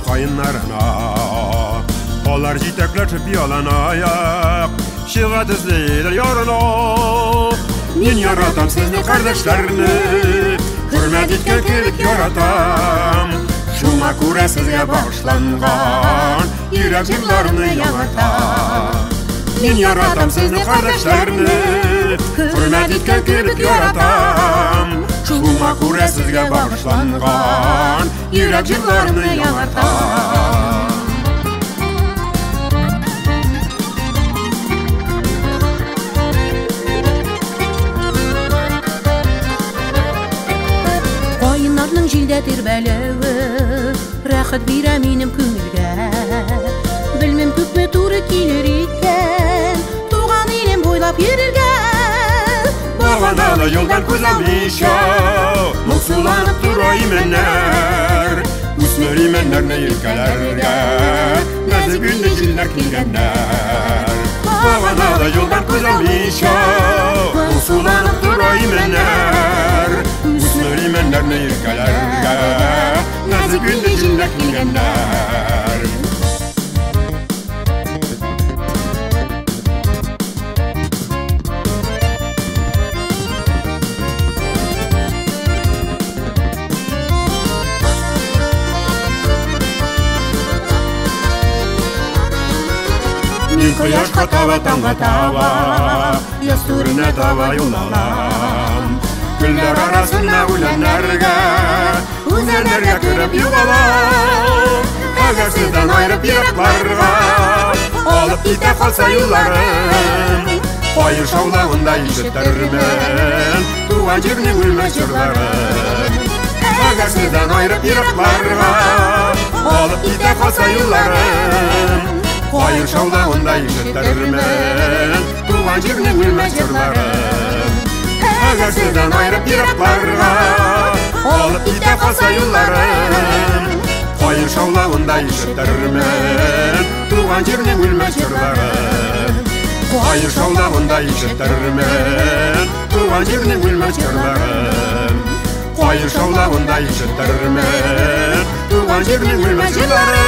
каеннарына. Алар җитәкләшеп яланаяк, чыга төсле ярына. Мин яратам сезне, кардәшләрне, хөрмәт иткән кебек яратам. Шуңа күрә сезгә багышланган йөрәк җырларымны яңартам. Мин яратам сезне, кардәшләрне, хөрмәт иткән кебек яратам. Шуңа күрә сезгә багышланган йөрәк җырларымны яңартам. Каеннарның җилдә тирбәлүе рәхәт бирә минем күңелгә. Белмим, күпме туры килер икән туган илем буйлап йөрергә. Баганалы юлдан күз алмыйча, моңсуланып тора имәннәр. Үсмер имәннәрне иркәләргә нәзек гөлле җилләр килгәннәр. Баганалы юлдан күз алмыйча, моңсуланып тора имәннәр. Үсмер имәннәрне иркәләргә нәзек гөлле җилләр килгәннәр. Мин кояшка таба, таңга таба, яз түренә таба юл алам. Гөлләр арасында үләннәргә, үзәннәргә кереп югалам. Әгәр сездән аерып еракларга алып китә калса юлларым, каен шаулавында ишетермен туган җирнең үлмәс җырларын. Әгәр сездән аерып еракларга алып китә калса юлларым, каен шаулавында ишетермен туган җирнең үлмәс җырларын. Әгәр сездән аерып еракларга алып китә калса юлларым, каен шаулавында ишетермен туган җирнең үлмәс җырларын. Каен шаулавында ишетермен туган җирнең үлмәс җырларын. Каен шаулавында ишетермен туган җирнең үлмәс җырларын.